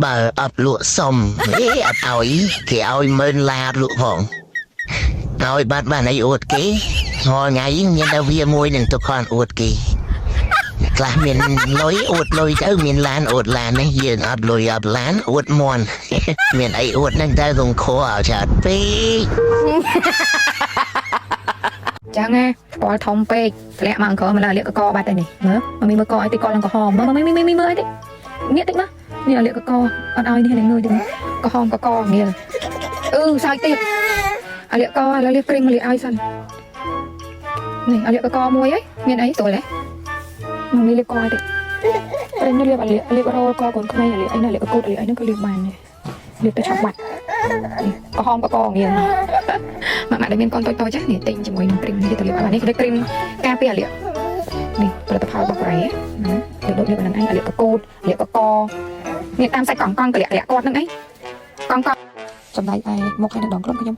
បើអត់លក់សុំអេអត់ឲ្យគេឲ្យម៉ឺនឡាលក់ផងឲ្យបាត់បានអីអួតគេរាល់ថ្ងៃមានតែវាមួយនឹងទុកខនអួតគេខ្លះមានលុយអួតលុយទៅមានឡានអួតឡាននេះយើងអត់លុយអត់ឡានអួតមន់ មានអីអួតហ្នឹងតែរងខឲ្យឆាតពេក ចឹងណាផ្គាល់ធំពេកធ្លាក់មកអង្គមកលើលាកកកបាត់ទៅនេះមើលមកមីមើលកអីតិចកឡើងក្រហមមើលមកមីមីមីមើលអីតិចងាកតិចមកនេះលាកកកអត់ឲ្យនេះនឹងងើយតិចក្រហមកកងាលអឺសើចទៀតអាលាកកឥឡូវលាបគ្រីមមកលាឲ្យសិននេះអាលាកកកមួយហីមានអីស្រួលទេមកមីលាបកអីតិចគ្រីមនេះលាបអាលាលាបរោលកកូនក្មេងអាលាអីណាលាកកូតអាលាអីហ្នឹងក៏លាបបានដែរលាបទៅឆាប់បាត់នេះក្រហមកកងាល ម៉ាក់ម៉ាក់ដែលមានកូនតូចតូចចានេះទិញជាមួយនឹងគ្រីមនេះទៅលាបអានេះគឺគ្រីមការពារអាលៀកនេះផលិតផលរបស់កូរ៉េណាដូចដូចលាបអាហ្នឹងឯងអាលៀកកកូតអាលៀកកកនេះតាមសាច់កង់កង់កលាក់កលាក់គាត់ហ្នឹងឯងកង់កង់ចំណែកឯមុខហើយនឹងដងខ្លួនខ្ញុំ